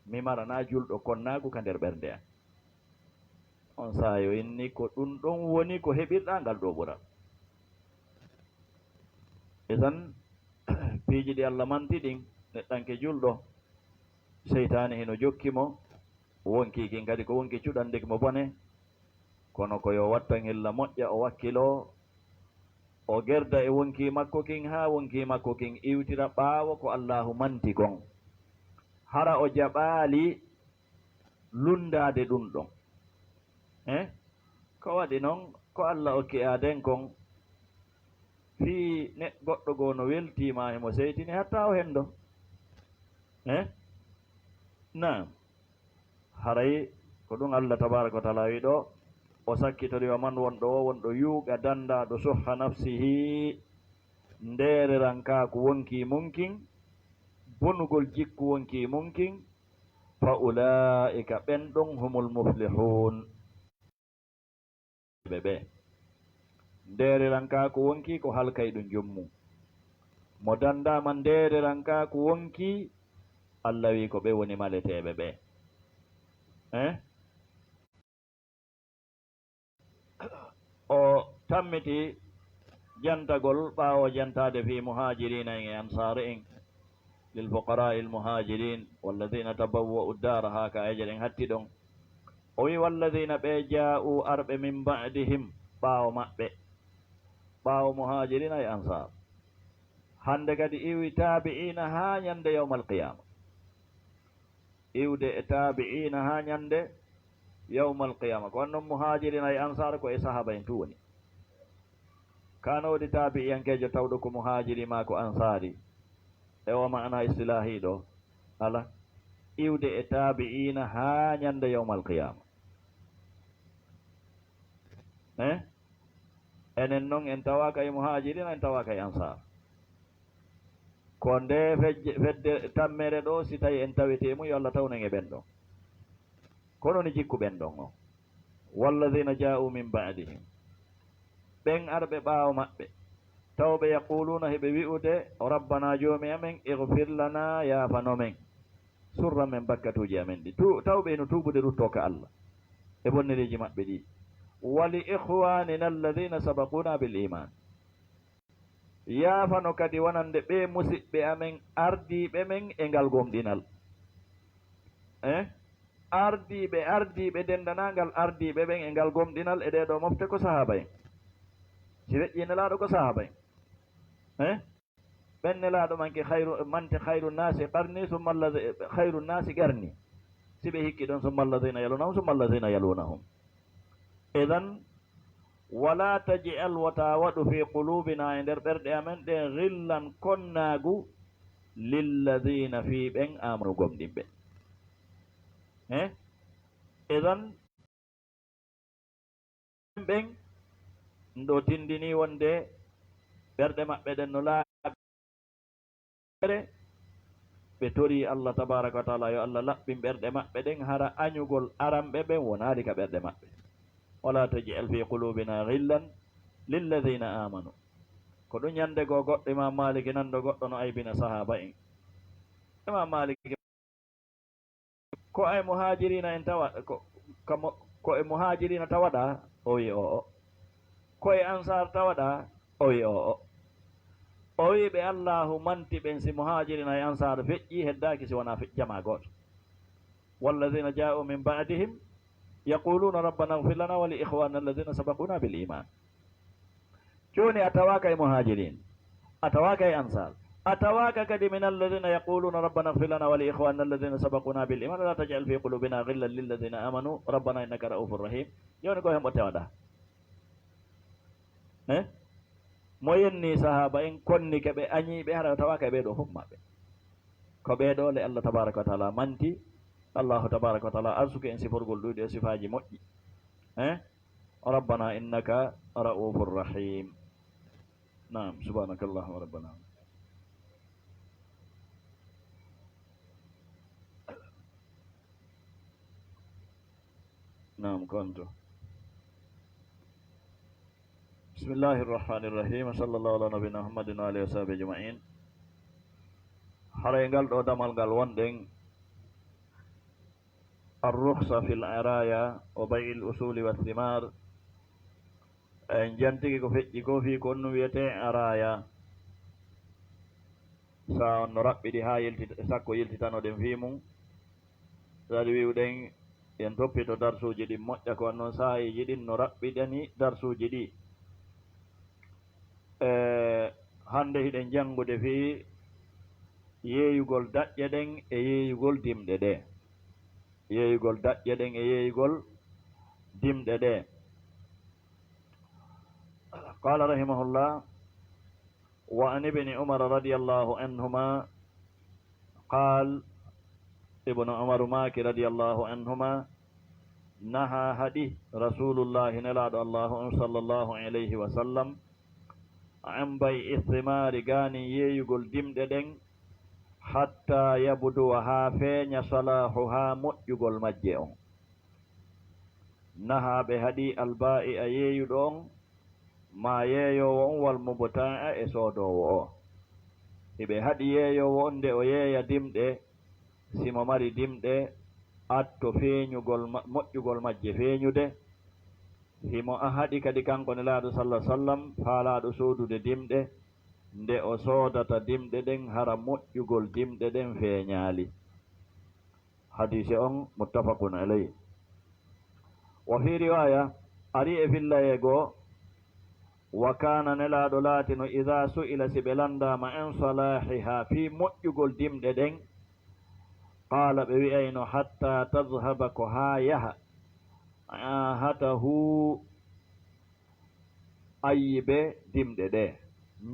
Mi maranaa julɗo konnaagu ka nder ɓernde am." On saa'i o inni, "Ko ɗum ɗon woni ko heɓirɗaa ngal ɗoo ɓural." Isan, piiji ɗi Alla manti ɗin, neɗɗanke julɗo, seytaane hino jokki mo, wonkii kin kadi ko wonki cuɗandiki mo bone, kono ko yo wattan hilla moƴƴa, o wakkiloo, o gerda e wonkii makko kin haa wonkii makko kin iwtira ɓaawo ko Allaahu manti kon. Hara o jaɓaali lunndaade ɗum ɗon. Eh? Ko waɗi non, ko Alla okki aaden kon, fii ne goɗɗo goo no weltii maa himo seytini hatta o henndo. Eh? Naam. Haray ko ɗum Alla tabaaraka wa taala wi'i ɗoo, o sakkitori wa man wonɗo o, wonɗo yuuqa danndaaɗo suhha nafsihi, ndeererankaaku wonkii mun kin, bonugol jikku wonkii mun kin, fa ulaa'ika, ɓen ɗon, humul muflihuun, ɓe ɓe. Ndeererankaaku wonkii ko halkay ɗum joom mum. Mo danndaama ndeererankaaku wonkii, Alla wi'i ko ɓe woni maleteeɓe ɓe. Eh? O tammiti jantagol ɓaawo jantaade fii muhaajiriina en e ansaare en, lil fuqaraa'i al muhaajiriin, walladhiina tabawwa'u ddaara, haa ka eje ɗen hatti ɗon. O wi'i, walladhiina, ɓe, jaa'u, arɓe, min ba'dihim, ɓaawo maɓɓe, ɓaawo muhaajiriina e ansaar. Hannde kadi iwi taabi'iina haa ñande yawmal qiyaama. iwde e taabi'iina haa ñande yawmal qiyaama. Ko wayi no muhaajiriina e ansaar ko e sahaaba en tun woni. Kaa no woodi taabi'iyankeejo tawɗo ko muhaajiri maa ko ansaari? E o maana istilaahi ɗo, alaa. Iwde e taabi'iina haa ñande yawmal qiyaama. Eh? Enen non en tawaaka e muhaajiriina, en tawaaka e ansaar. Ko nde fejje, fedde tammere ɗo, si tawi en tawete e mum, yo Allah tawnen e ɓen ɗon. Kono ni jikku ɓen ɗon on. Wallazina jaa'u min ba'dihim. Ɓen arɓe ɓaawo maɓɓe. Taw ɓe yaquluuna, hiɓe wi'ude, "Rabbana, Joomi amen, ighfir lana, yaafano men. Surran men bakkatuuji amen ɗi." Tu-, taw ɓe no tuubude ruttoo ka Allah. E bonnereeji maɓɓe ɗi. "Wa li ikhwanina alladhina sabaquna bil iman." Yaafano kadi wonande ɓee musiɓɓe amen ardiiɓe men e ngal gomɗinal. Eh? Ardiiɓe, ardiiɓe denndanangal ardiiɓe ɓen e ngal gomɗinal e ɗee ɗoo mofte ko sahaaba en. Si feƴƴii Nelaaɗo ko sahaaba en. Eh? Ɓen Nelaaɗo manke khayru, mante khayru nasi qarni, summa allazi-, khayru nasi qarni. Si ɓe hikki ɗon, summa allazina yalunahum, summa allazina yalunahum. Idan, wala taj'al, wota waɗu, fi qulubina, e nder ɓerɗe amen ɗen, ghillan, konnaagu, lilladina, fii ɓen, amanu, gomɗinɓe. He? Idan, ɓen, ɗo tindini wonde ɓerɗe maɓɓe ɗen no laaɓi. Ɓe torii Allah tabaaraka wa taala yo Allah laɓɓin ɓerɗe maɓɓe ɗen, hara añugol aranɓe ɓen wonaali ka ɓerɗe maɓɓe. Wala taj'al fi qulubina ghillan lilladhina amanu. Ko ɗum ñande goo goɗɗo Imam Maliki nanndo goɗɗo no aybina sahaaba en. Imam Maliki Ko e muhaajiriina en tawa, ko, kamo, ko e muhaajiriina tawaɗaa? O wi, "O'o." Ko e ansaar tawaɗaa? O wi, "O'o." O wi ɓe Allaahu manti ɓen, si muhaajiriina e ansaar feƴƴii, heddaaki si wonaa fe-, jamaa gooto. "Wallazina jaa'u min ba'dihim yaquluna rabbana ighfir lana wa li ikhwanina alladhina sabaquna bil iman." Jooni a tawaaka e muhaajiriin, a tawaaka e ansaar, a tawaaka kadi min alladhina yaquluna rabbana ighfir lana wa li ikhwanina alladhina sabaquna bil iman, wa la taj'al fi qulubina ghillan lilladhina amanu rabbana innaka ra'ufur rahim. Jooni ko hembo tawaɗaa? Eh? Mo yenni sahaaba en konnike ɓe, añiiɓe, hara tawaaka e ɓee ɗoo fof maɓɓe. Ko ɓee ɗoo le Allah tabaaraka wa taala manti, Allahu tabaaraka wa taala arsuki en siforgol ɗuuɗi e sifaaji moƴƴi. Eh? Rabbana innaka ra'ufur rahim. Naam, subhanakallahumma rabbana. Naam, konto. Bismillahir rahmanir rahim. Sallallahu ala nabiyyina Muhammadin wa alihi wa sahbihi ajma'in. Haray ngal ɗoo damal ngal wonɗen, ar-rukhsa fil araya wa bay'il usuli wa thimar. En jantike ko feƴƴi ko fii ko on wiyetee araya. Sa on no raɓɓiɗi haa yiltita, sakko yiltitanoɗen fii mum. Saɗi wi'uɗen, en toppito darsuuji ɗin moƴƴa, ko non saa'iiji ɗin no raɓɓiɗani darsuuji ɗi. E, hannde hiɗen janngude fii yeeyugol daƴƴe ɗen e yeeyugol dimɗe ɗe. Yeeyugol daƴƴe ɗen e yeeyugol dimɗe ɗe. Qaala rahimahullah, wa an ibni Umar radiyallahu anhuma qaal, Ibnu Umaru maaki radiyallahu anhuma, naha, haɗi, Rasulullahi, Nelaaɗo Allahu on, sallallahu alayhi wa sallam, an bay'i thimaari, gaanin yeeyugol dimɗe ɗen, hatta yabduwa, haa feeña, salaahuhaa, moƴƴugol majje on. Naha, ɓe haɗi, albaa'i'a, yeeyuɗo on, maa yeeyoowo on, wal mubtaa'a, e soodoowo o. Hiɓe haɗi yeeyoowo on nde o yeeya dimɗe, si mo mari dimɗe, atto feeñugol ma-, moƴƴugol majje feeñude. Himo a haɗi kadi kanko Nelaaɗo sallallahu alaihi wasallam faalaaɗo soodude dimɗe, nde o soodata dimɗe ɗen, hara moƴƴugol dimɗe ɗen feeñaali. Hadiise on muttafaqun alayh. Wa fii riwaaya, ari e fillayee goo, wa kaana, Nelaaɗo laatino, idaa su'ila, si ɓe lanndaama, an salaahihaa, fii moƴƴugol dimɗe ɗen, Qaala, ɓe wi'ayno, hatta tadhhaba, ko haa yaha, aahatahu, ayyibe dimɗe ɗe,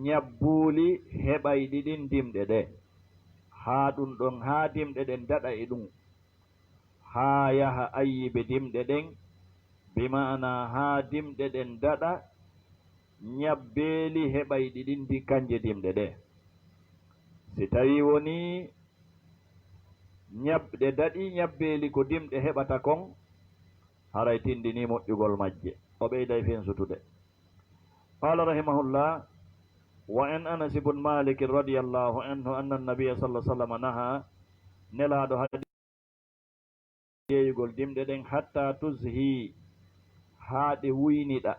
ñabbuuli heɓayɗi ɗin dimɗe ɗe, haa ɗum ɗon, haa dimɗe ɗen daɗa e ɗum, haa yaha ayyibe dimɗe ɗen, bi ma'ana haa dimɗe ɗen daɗa ñabbeeli heɓayɗi ɗin di kanje dimɗe ɗe. Si tawii wonii ñab-, ɗe daɗii ñabbeeli ko dimɗe heɓata kon, haray tindinii moƴƴugol majje. O ɓeyday fensutude. Qaala rahimahullah, wa an Anas ibn Malik radiyallahu anhu anna nabiyya sallallahu alaihi wasallam naha, Nelaaɗo haɗi yeeyugol dimɗe ɗen, hatta tuzhi, haa ɗe wuyniɗa,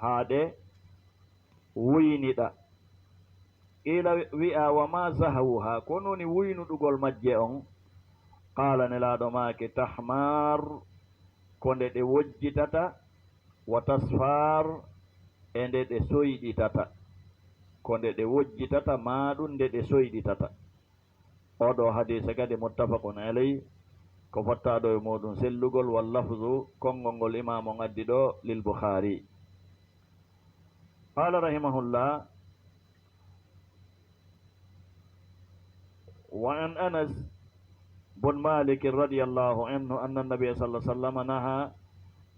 haa ɗe wuyniɗa. Qiila, wi'a, wa ma zahwuha, ko woni wuynuɗugol majje on? Qaala, Nelaaɗo maaki, tahmar, ko nde ɗe wojjitata, wa tasfar, e nde ɗe soyɗitata. Ko nde ɗe wojjitata, maa ɗum nde ɗe soyɗitata. Oo ɗoo hadiise kadi muttafaqun alayh, ko fottaaɗo e muuɗum sellugol, wal lafzu, konngol ngol imaamu on addi ɗoo, lil Bukhaari. Qaala rahimahullah, wa an Anas bun Malik radiyallahu anhu anna nabiyya sallallahu alaihi wasallam naha,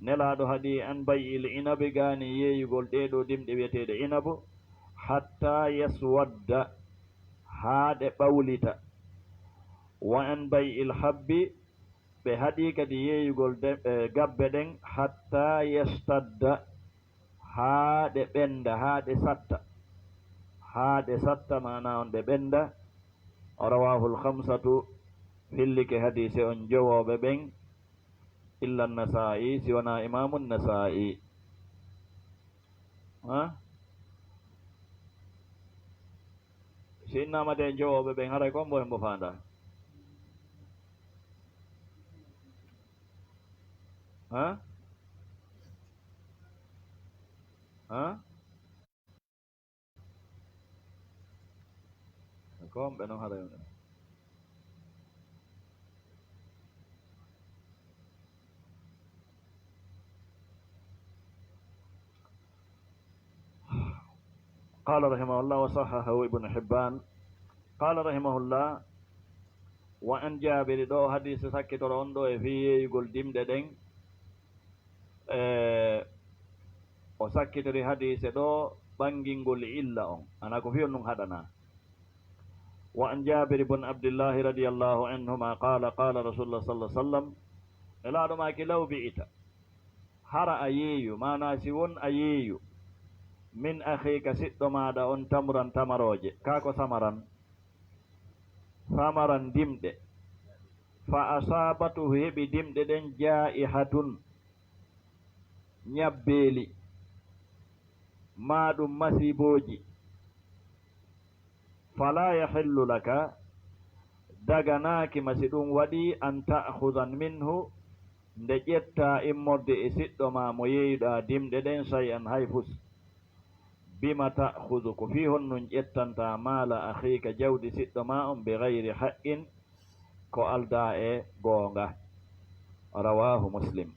Nelaaɗo haɗi an bay'il inabi, gani yeeyugol ɗee ɗoo dimɗe wi'eteeɗe inabu, hatta yaswadda, haa ɗe ɓawlita. Wa an bay'il habbi, ɓe haɗi kadi yeeyugol de-, e, gabbe ɗen, hatta yashtadda, haa ɗe ɓennda, haa ɗe satta. Haa ɗe satta, maanaa on ɗe ɓennda. Rawahul khamsatu, fillike hadiise on jowooɓe ɓen, illa Nasaa'i, si wanaa Imaamu Nasaa'i. Ha? Si innaama de jowooɓe ɓen, haray ko mbo hembo faanda? Ha? Ha? Ko on ɓe non haray on. Qaala rahimahullah wa sahhahahu Ibnu Hibbaan. Qaala rahimahullah, wa an Jaabiri, ɗoo hadiise sakkitoro on ɗoo e fii yeeyugol dimɗe ɗen. E, o sakkitori hadiise ɗoo ɓangingol illa on. Ana ko fii on ɗum haɗanaa. Wa an Jaabir ibn Abdillahi radiyallahu anhuma qaala, qaala Rasulullah sallallahu alaihi wasallam, Nelaaɗo maaki, law bi'ta, hara a yeeyu, maanaa si won a yeeyu, min akhiika, siɗɗo maaɗa on, tamran, tamarooje, kaa ko samaran, samaran dimɗe, fa asaabatuhu, heɓi dimɗe ɗen, jaa'ihatun, ñabbeeli, maa ɗum masiibooji, falaa yahillu laka, daganaaki ma si ɗum waɗii, an ta'khuza minhu, nde ƴettaa immorde e siɗɗo maa mo yeeyuɗaa dimɗe ɗen, shay'an, hay fus. Bima ta'khuzu, ko fii honɗum ƴettantaa maala akhiika, jawdi siɗɗo maa on, bi ghayri haqqin, ko aldaa e goonga. Rawaahu Muslim.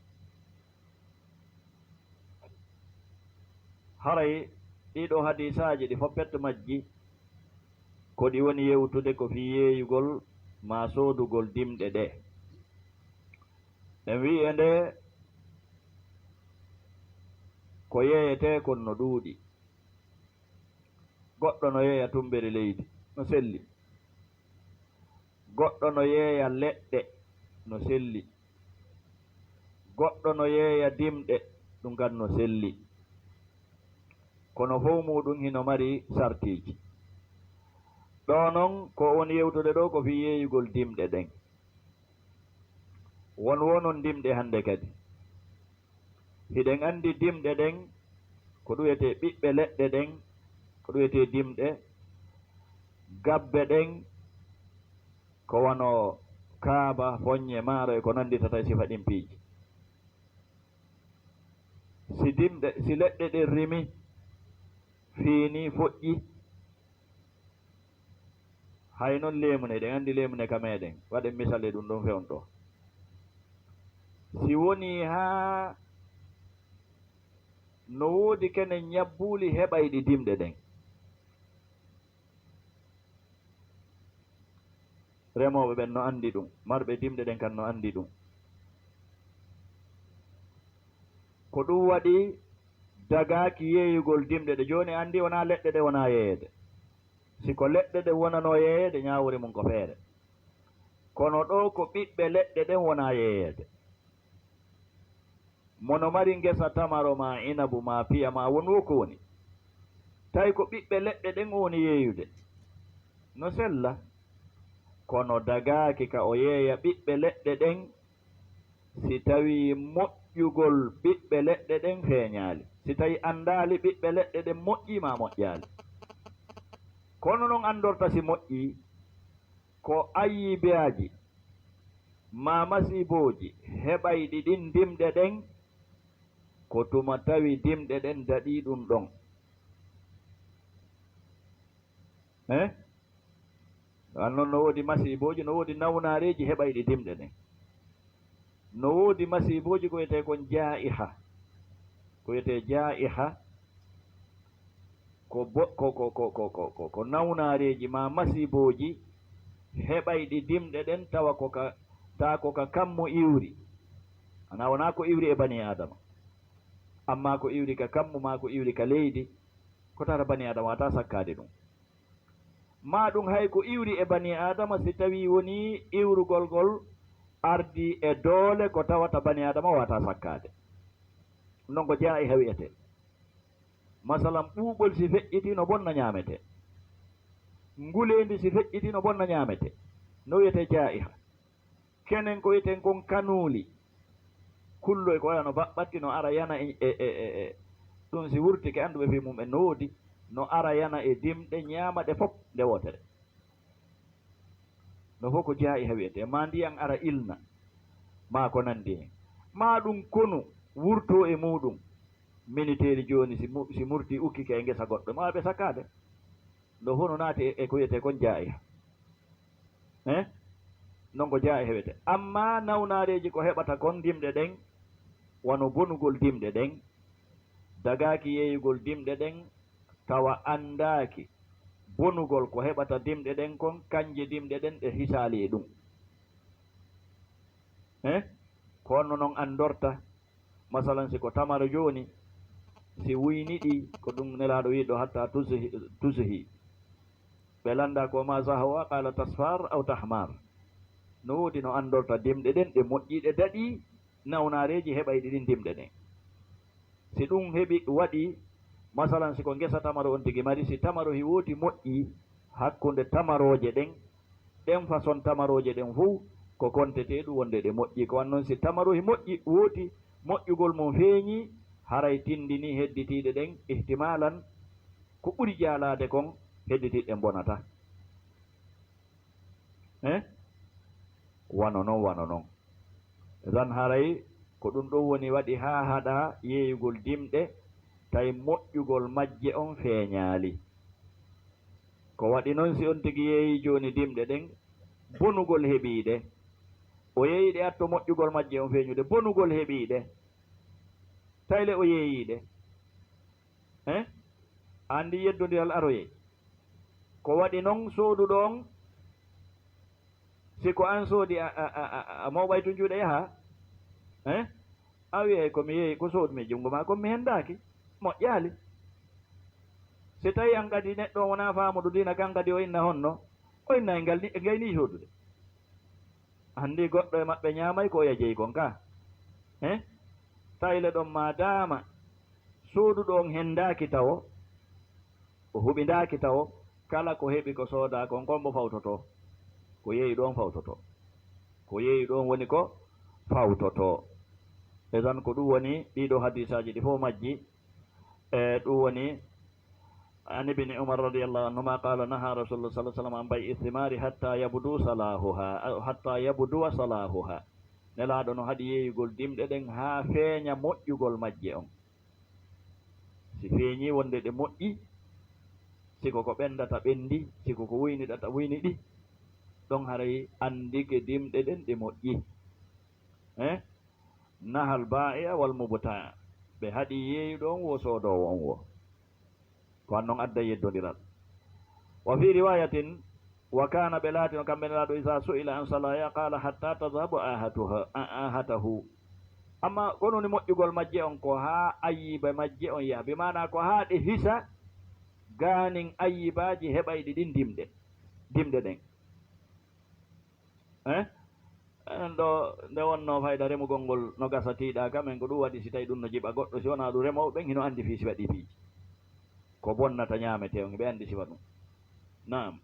Haray ɗii ɗoo hadiisaaji ɗi fof pet majji, ko ɗi woni yewtude ko fii yeeyugol maa soodugol dimɗe ɗee. En wi'i e ndee ko yeeyetee kon no ɗuuɗi. Goɗɗo no yeeya tummbere leydi, no selli. Goɗɗo no yeeya leɗɗe, no selli. Goɗɗo no yeeya dimɗe, ɗum kadi no selli. Kono fof muuɗum hino mari sartiiji. Ɗoo non, ko woni yewtude ɗoo ko fii yeeyugol dimɗe ɗen. Won wonon dimɗe hannde kadi. Hiɗen anndi dimɗe ɗen, ko ɗum wiyetee ɓiɓɓe leɗɗe ɗen, ko ɗum wiyetee dimɗe, gabbe ɗen, ko wano kaaba, foññe, maaro e ko nannditata e sifa ɗin piiji. Si dimɗe, si leɗɗe ɗen rimi, fiini, foƴƴi, Hay noon leemune, eɗen anndi leemune ka meeɗen, waɗen misal e ɗum ɗoon fewndo ɗoo. Si wonii haa no woodi kene ñabbuuli heɓayɗi dimɗe ɗen, remooɓe ɓen no anndi ɗum, marɓe dimɗe ɗen kan no anndi ɗum. Ko ɗum waɗi dagaaki yeeyugol dimɗe ɗe. Jooni anndi wonaa leɗɗe ɗe wonaa yeeyeede. Si ko leɗɗe ɗe wonanoo yeeyeede, ñaawore mum ko feere. Kono ɗoo ko ɓiɓɓe leɗɗe ɗen wonaa yeeyeede. Mo no mari ngesa tamaro maa inabu maa piya maa won wo ko woni. Tawi ko ɓiɓɓe leɗɗe ɗen o woni yeeyude. No sella. Kono dagaaki ka o yeeya ɓiɓɓe leɗɗe ɗen si tawii moƴƴugol ɓiɓɓe leɗɗe ɗen feeñaali. Si tawii anndaali ɓiɓɓe leɗɗe ɗen moƴƴii maa moƴƴaali. Kono noon anndorta si moƴƴii, ko ayiibaaji maa masiibooji heɓayɗi ɗin dimɗe ɗen, ko tuma tawi dimɗe ɗen daɗii ɗum ɗon. Eh? An noon no woodi masiibooji, no woodi nawnaareeji heɓayɗi dimɗe ɗen. No woodi masiibooji ko wiyetee kon jaa'iha. Ko wiyetee jaa'iha, ko bo-, ko, ko, ko, ko, ko, ko, ko nawnaareeji maa masiibooji heɓayɗi dimɗe ɗen, tawa ko ka, taa ko ka kammu iwri. Ana wonaa ko iwri e banii Aadama. Ammaa ko iwri ka kammu maa ko iwri ka leydi, ko tawata banii Aadama waawataa sakkaade ɗum. Maa ɗum hay ko iwri e banii Aadama, si tawii wonii iwrugol ngol ardii e doole ko tawata banii Aadama waawataa sakkaade. Non ko jaa'iha wi'etee. Masalan, ɓuuɓol si feƴƴitii no bonna ñaametee. Nguleendi si feƴƴitii no bonna ñaametee. No wi'etee jaa'iha. Kenen ko wi'eten kon kanuuli. Kulloy ko waya no baɓɓatti no ara yana e, e, e, e, e. Ɗum si wurtike annduɓe fii mum en no woodi. No ara yana e dimɗe ñaama ɗe fof nde wootere. No fof ko jaa'iha wi'etee. Maa ndiyan ara ilna. Maa ko nanndi hen. Maa ɗum konu wurtoo e muuɗum. Miniteeri jooni si mu-, si murtii ukkike e ngesa goɗɗo. Maa ɓe sakkaade. No fof no naati e, e ko wi'etee kon jaa'iha. Eh? Non ko jaa'iha wi'etee. Ammaa nawnaareeji ko heɓata kon dimɗe ɗen, wano bonugol dimɗe ɗen, dagaaki yeeyugol dimɗe ɗen, tawa anndaaki bonugol ko heɓata dimɗe ɗen kon, kanje dimɗe ɗen ɗe hisaali e ɗum. Eh? Ko honno non anndorta? Masalan, si ko tamaro jooni, si wuyniɗii, ko ɗum Nelaaɗo wi'i ɗoo, "Hatta tusihi, tusihi." Ɓe lannda ko, "Ma zahawa?" Qala, "Tasfar aw tahmar." No woodi no anndorta dimɗe ɗen, ɗe moƴƴii, ɗe daɗii, nawnaareeji heɓayɗi ɗin dimɗe ɗen. Si ɗum heɓi, waɗii, masalan, si ko ngesa tamaro on tigi mari, si tamaro hi wooti moƴƴii hakkunde tamarooje ɗen, ɗen façon tamarooje ɗen fof ko kontetee ɗum wonde ɗe moƴƴii. Ko wan noon si tamaro hi moƴƴi, wooti, moƴƴugol mum feeñii, haray tinndinii hedditiiɗe ɗen, ihtimaalan, ko ɓuri jaalaade kon, hedditiiɗe ɗen mbonataa. Eh? Wano non, wano non. Zan haray ko ɗum ɗon woni waɗi haa haɗa yeeyugol dimɗe, tawi moƴƴugol majje on feeñaali. Ko waɗi non si on tigi yeeyi jooni dimɗe ɗen, bonugol heɓii ɗe. O yeeyi ɗe atto moƴƴugol majje on feeñude, bonugol heɓii ɗe. Tawi le o yeeyi ɗe. Eh? Anndi yeddondiral aroyee. Ko waɗi non sooduɗo on, si ko an soodi a, a, a, a, a mawɓay tun juuɗe yaha, eh? A wi'ay ko mi yeeyi, ko soodumi junngo maa kon mi henndaaki, moƴƴaali. Si tawi an kadi neɗɗo on wonaa faamuɗo diina, kan kadi o inna honno, o inna e ngal ni, e ngay ni soodude. Anndi goɗɗo e maɓɓe ñaamay ko oya jeyi kon ka. Eh? Tawi le ɗon maadaama sooduɗo on henndaaki tawo, o huɓindaaki tawo, kala ko heɓi ko soodaa kon, kon mbo fawtotoo. Ko yeeyi ɗon fawtotoo. Ko yeeyi ɗon woni ko fawtotoo. Ezan ko ɗum woni ɗiɗo hadiisaaji ɗi fof majji. E ɗum woni, an ibni Umar radiyallahu anhuma qala, naha Rasulullah sallallahu alaihi wasallam an bai'i thimari hatta yabdu salahuha, aw hatta yabduwa salahuha. Nelaaɗo no haɗi yeeyugol dimɗe ɗen haa feeña moƴƴugol majje on. Si feeñii wonde ɗe moƴƴi, Si ko ko ɓenndata ɓenndi, si ko ko wuyniɗata wuyniɗi, ɗon haray anndike dimɗe ɗen ɗe moƴƴi. Eh? Nahal baa'i'a wal mubta', ɓe haɗi yeeyuɗo on wo soodoowo on wo. Ko an non adda yeddondiral. Wa fi riwayatin, wa kana, ɓe laatino kamɓe Nelaaɗo, iza su'ila an salaya qala hatta tadhhabu ahatuha, a-, ahatahu. Amma ko woni moƴƴugol majje on ko haa ayiba majje on yaha, bi maana ko haa ɗe hisa gaanin ayibaaji heɓayɗi ɗin dimɗe, dimɗe ɗen. Eh? Enen ɗo, nde wonnoo fayda remugol ngol no gasa tiiɗaa ka men, ko ɗum waɗi si tawi ɗum no jiɓa goɗɗo, si wonaa ɗum remooɓe ɓen hino anndi fii sifa ɗii piiji. Ko bonnata ñaametee on, ɓe anndi sifa ɗum. Naam.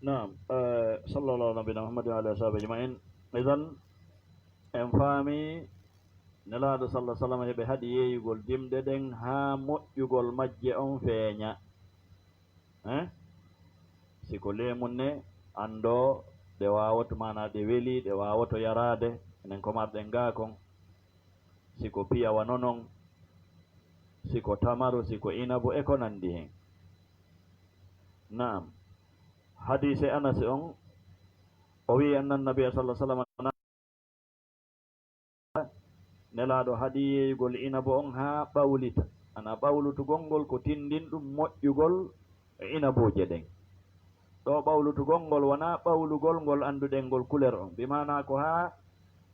Naam, eh, sallallahu ala nabiyina Muhammadin wa ala alihi wa sahbihi ajma'in. Idan, en faami Nelaaɗo sallallahu alaihi wasallam heɓe haɗi yeeyugol dimɗe ɗen haa moƴƴugol majje on feeña. Eh? Si ko leemun ne, anndoo ɗe waawoto, maanaa ɗe weli, ɗe waawoto yaraade, enen ko marɗen gaa kon. Si ko piya wano non, si ko tamaru, si ko inabu, e ko nanndi hen. Naam. Hadiise Anas on, o wi'i, anna Nabiya sallallahu alaihi wasallam, Nelaaɗo haɗi yeeyugol inabu on haa ɓawlita. Ana ɓawlutugol ngol ko tinndinɗum moƴƴugol inabuuje ɗen. Ɗo ɓawlutugol ngol wonaa ɓawlugol ngol annduɗen ngol couleur on. Bi maanaa ko haa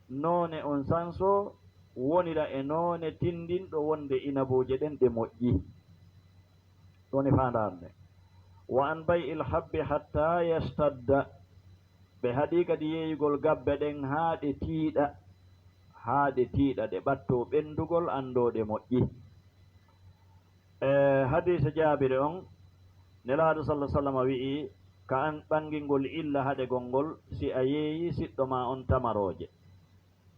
noone on sansoo wonira e noone tinndinɗo wonde inabuuje ɗen ɗe moƴƴi. Ɗum woni faandaare nde. Wa an bay'il habbi hatta yashtadda. Ɓe haɗi kadi yeeyugol gabbe ɗen haa ɗe tiiɗa, haa ɗe tiiɗa, ɗe ɓattoo ɓenndugol, anndoo ɗe moƴƴi. E hadiisa Jaabiri on, Nelaaɗo sallallahu alaihi wasallam wi'i, ka an ɓanngingol illa haɗegol ngol, si a yeeyi siɗɗo ma on tamarooje.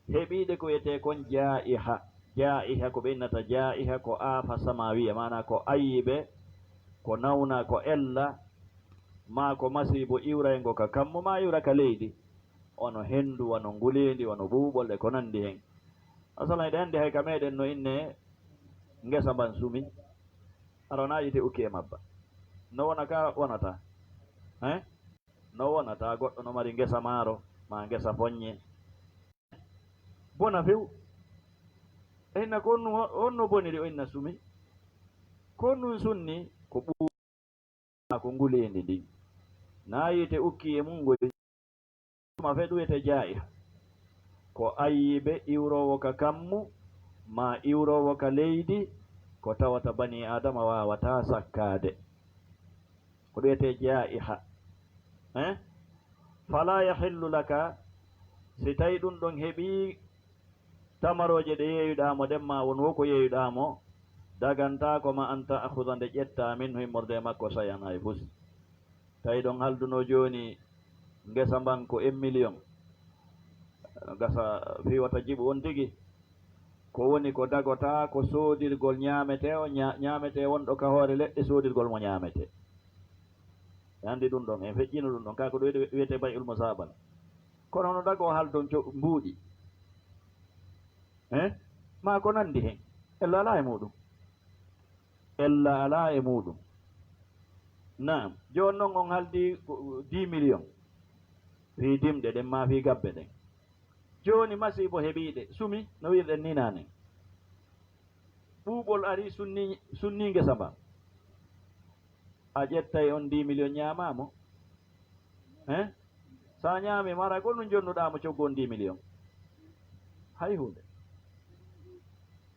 Heɓiiɗe ko wiyetee kon jaa'iha. Jaa'iha, ko ɓe innata jaa'iha, ko aafa samaawiya, maanaa ko ayibe, ko nawna, ko ella, maa ko masiibo iwrayngo ka kammu, maa iwra ka leydi, wano henndu, wano nguleendi, wano ɓuuɓol, e ko nanndi hen. Masalan, eɗen anndi hay ka meɗen no innee ngesa mban sumi, hara wonaa yiite ukki e mabba. No wona ka wonata? Hein? No wonata goɗɗo no mari ngesa maaro, maa ngesa foññe, bona few. E hinna ko honnu, honno boniri o inna sumi? Ko honɗun sunni? Ko ɓuuɓa ko nguleendi ndin. Naa yiite ukki e mun ngol. Ma fe ɗum wiyetee jaa'iha. Ko ayibe iwroowo ka kammu, maa iwroowo ka leydi, ko tawata banii Aadama waawataa sakkaade. Ko ɗum wiyetee jaa'iha. Eh? Falaa yahillu laka, si tawi ɗum ɗon heɓii tamarooje ɗe yeeyuɗaa mo ɗen, maa won wo ko yeeyuɗaa mo, dagantaako ma an ta'khuda nde ƴettaa minhu immorde e makko shay'an hay fus. Tawi ɗon haldunoo jooni ngesa mban ko un million, gasa fii wata jiɓu on tigi. Ko woni ko dagotaa ko soodirgol ñaametee o, ña-, ñaametee wonɗo ka hoore leɗɗe, soodirgol mo ñaametee. E anndi ɗum ɗon, en feƴƴino ɗum ɗon, kaa ko ɗum wiyetee bay'ul musaabana. Kono no dagoo haldon co-, mbuuɗi. Eh? Maa ko nanndi hen. Ella alaa e muuɗum. Ella alaa e muuɗum. Naam. Jooni non on haldi ko dix millions. Fii dimɗe ɗen maa fii gabbe ɗen. Jooni masiibo heɓiiɗe, sumi, no wi'irɗen nii naane. Ɓuuɓol arii, sunnii, sunnii ngesa mban. A ƴettay on dix millions ñaamaa mo? Hein? So a ñaamii mo, hara ko honɗun jonnuɗaa mo coggu on dix millions? Hay huunde.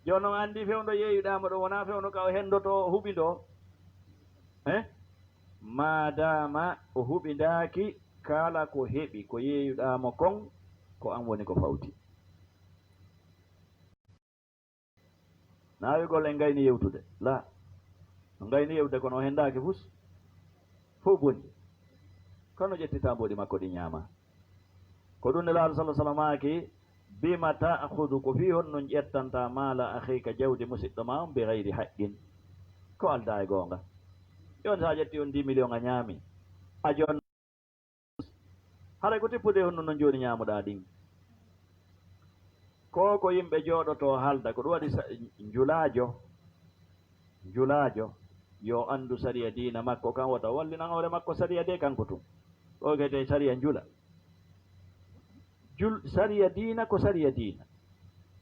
Jooni non anndi fewndo yeeyuɗaa mo ɗon, wonaa fewndo ka o henndotoo, o huɓindoo. Hein? Maadaama o huɓindaaki, kala ko heɓi, ko yeeyuɗaa mo kon, ko an woni ko fawti. Naawigol en ngayni yewtude. Laa. No ngayni yewtude kono o henndaaki fus. Fof boni. Kono ƴettitaa mboɗi makko ɗi ñaama. Ko ɗum Nelaaɗo sallallahu alaihi wasallam maaki, "Bima ta'khudhu, ko fii honɗun ƴettantaa maala akhiika, jawdi musiɗɗo maa on, bi ghayri haqqin, ko aldaa e goonga." Jooni so a ƴetti on dix million a ñaami, a joon haray ko tippude honno no jooni ñaamuɗaa ɗin. Ko ko yimɓe jooɗotoo haalda, ko ɗum waɗi sa-, njulaajo, njulaajo yo anndu sariya diina makko kan, wota wallinan hoore makko sariya de kanko tun. Ɗo kete sariya njula. Jul-, sariya diina ko sariya diina.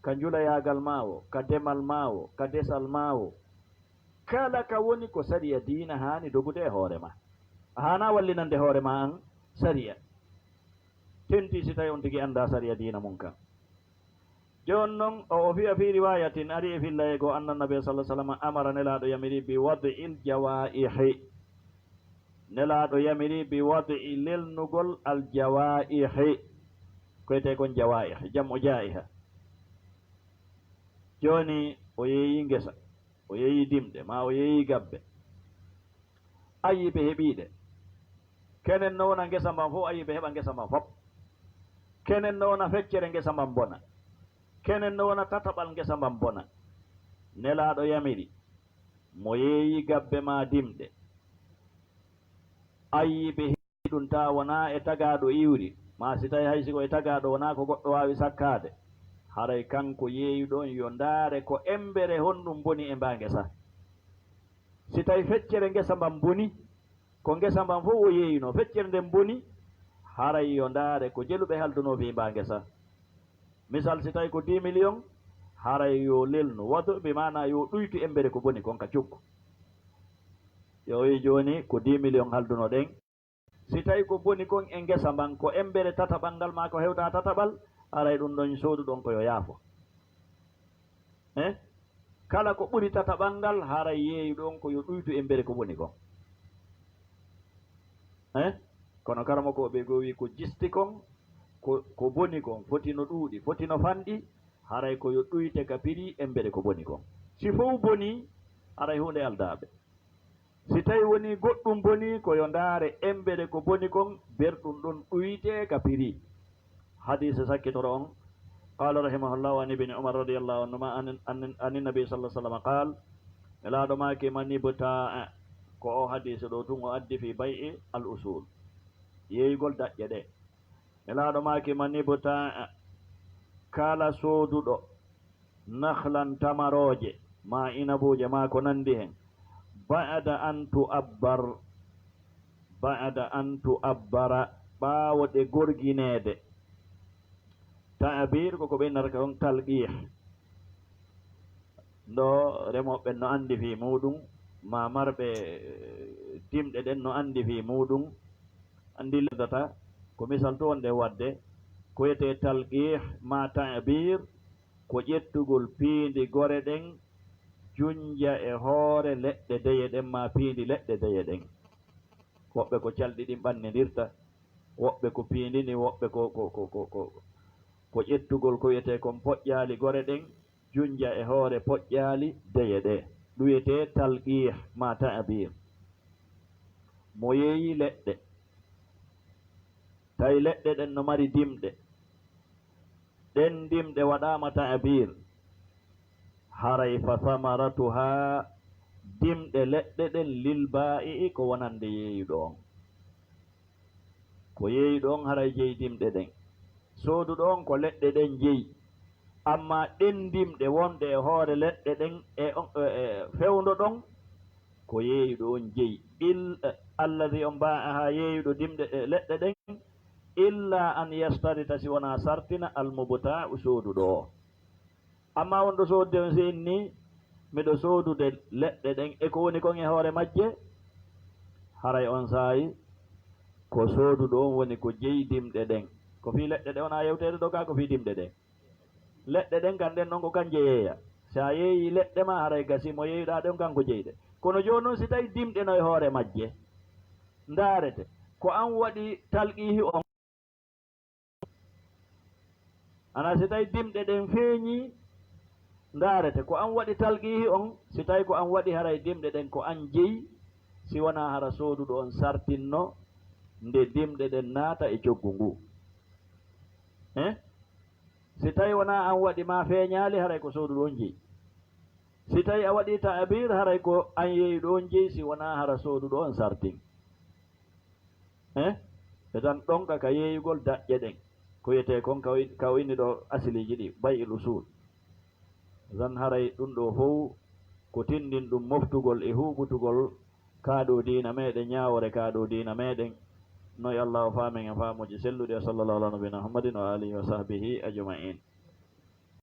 Ka njulayaagal maa o, ka demal maa o, ka desal maa o. Kala ka woni ko sariya diina haani dogude e hoore maa. A haanaa wallinande hoore maa an sariya. Tentii si tawi on tigi anndaa sariya diina mun kan. Jooni non, o, o fiya fii riwaayatin, ari e fillayee goo, anna nabiya sallallahu alaihi wasallam amara, Nelaaɗo yamiri, bi wad'il jawaa'ihi. Nelaaɗo yamiri bi wad'i lelnugol al jawaa'ihi. Ko wiyetee kon jawaa'ih, jam'u jaa'iha. Jooni o yeeyi ngesa, o yeeyi dimɗe, maa o yeeyi gabbe. Ayiiɓe heɓii ɗe. Kenen no wona ngesa mban fof, ayiiɓe heɓa ngesa mban fof. Kenen no wona feccere ngesa mban bona. Kenen no wona tataɓal ngesa mban bona. Nelaaɗo yamiri mo yeeyi gabbe maa dimɗe. Ayiiɓe heɓii ɗum taa wonaa e tagaaɗo iwri, maa si tawi hay si ko e tagaaɗo wonaa ko goɗɗo waawi sakkaade, haray kanko yeeyuɗo on yo ndaare ko embere honɗum boni e mbaa ngesa. Si tawi feccere ngesa mban boni, ko ngesa mban fof o yeeyunoo, feccere nden boni, haray yo ndaare ko jeluɓe haldunoo fii mbaa ngesa. Misal, si tawi ko dix million, haray yo lelnu, wadu bi maana yo ɗuytu embere ko boni kon ka cukko. Yo wi jooni ko dix million haldunoɗen. Si tawi ko boni kon e ngesa mban, ko embere tataɓal ngal maa ko hewtaa tataɓal, haray ɗum ɗon sooduɗo on ko yo yaafo. Eh? Kala ko ɓuri tataɓal ngal, haray yeeyuɗo on ko yo ɗuytu embere ko boni kon. Eh? Kono karamokooɓe goo wi ko jisti kon, ko, ko boni kon, foti no ɗuuɗi, foti no fanɗi, haray ko yo ɗuyte ka piri embere ko boni kon. Si fow boni, haray huunde aldaa ɓe. Si tawi wonii goɗɗum bonii, ko yo ndaare embere ko boni kon, berɗum ɗon ɗuytee ka piri. Hadiise sakkitoro on, qaala rahimahullahu an ibni Umar radiyallahu anhuma an, an, an nabi sallallahu alaihi wasallam qaal, Nelaaɗo maaki, man ibta'a, ko o hadiise ɗo tun o addi fi bay'i al usul, yeeyugol daƴƴe ɗe. Nelaaɗo maaki, man ibta'a, kala sooduɗo, nakhlan, tamarooje, maa inabuuje, maa ko nanndi hen, ba'da an tu'abbar, ba'da an tu'abbara, ɓaawo ɗe gorgineede. Ta'bir ko ko ɓe innata kon talqiih. Ndo remooɓe ɓen no anndi fii muuɗum, maa marɓe, eh, dimɗe ɗen no anndi fii muuɗum. Anndi leddata ko misal to wonde waɗde, ko wiyetee talqiih maa ta'bir, ko ƴettugol piindi gore ɗen, junnja e hoore leɗɗe deye ɗen, maa piindi leɗɗe deye ɗen. Woɓɓe ko calɗi ɗin ɓannindirta, woɓɓe ko piindi ndin, woɓɓe ko, ko, ko, ko, ko, ko ƴettugol ko wiyetee kon poƴƴaali gore ɗen, junnja e hoore poƴƴaali deye ɗe. Ɗum wiyetee talqiih maa ta'bir. Mo yeeyi leɗɗe, tawi leɗɗe ɗen no mari dimɗe, ɗen dimɗe waɗaama ta'bir, haray fa samaratuhaa, dimɗe leɗɗe ɗen, lil baa'i'i, ko wonande yeeyuɗo on. Ko yeeyuɗo on haray jeyi dimɗe ɗen. Sooduɗo on ko leɗɗe ɗen jeyi. Ammaa ɗen dimɗe wonɗe e hoore leɗɗe ɗen e on, e, e fewndo ɗon, ko yeeyuɗo on jeyi. Il-, alladhi on baa'ahaa, yeeyuɗo dimɗe, e, leɗɗe ɗen, illa an yashtarita, si wonaa sartina, al mubtaa'u, sooduɗo o. Ammaa wonɗo soodde on, si inni, miɗo soodude leɗɗe ɗen e ko woni kon e hoore majje, haray on saa'i ko sooduɗo on woni ko jeyi dimɗe ɗen. Ko fii leɗɗe ɗe wonaa yewteede ɗo ka, ko fii dimɗe ɗen. Leɗɗe ɗen kan ɗen ɗon ko kan jeyeeya. Si a yeeyii leɗɗe maa, haray gasii mo yeeyuɗaa ɗen kanko jeyi ɗe. Kono jooni non, si tawii dimɗe no e hoore majje, ndaarete, ko an waɗi talqiihi on. Ana si tawii dimɗe ɗen feeñii, ndaarete, ko an waɗi talqiihi on, si tawii ko an waɗi, haray dimɗe ɗen ko an jeyi, si wonaa hara sooduɗo on sartinno nde dimɗe ɗen naata e coggu ngu. Eh? Si tawii wonaa an waɗi maa feeñaali, haray ko sooduɗo on jeyi. Si tawi a waɗi ta'bir, haray ko an yeeyuɗo on jeyi, si wonaa hara sooduɗo on sartin. Eh? Ɓe tan ɗonka ka yeeyugol daƴƴe ɗen. Ko wiyetee kon ka o in-, ka o inni ɗo asiliiji ɗi, bay'il usul. Tan haray ɗum ɗo fow ko tinndin ɗum moftugol e huuɓutugol kaa ɗo diina meɗen, ñaawoore kaa ɗo diina meɗen. No e Allah o faamen e faamuuji selluɗi, wa sallallahu ala nabiyina Muhammadin wa alihi wa sahbihi ajma'in.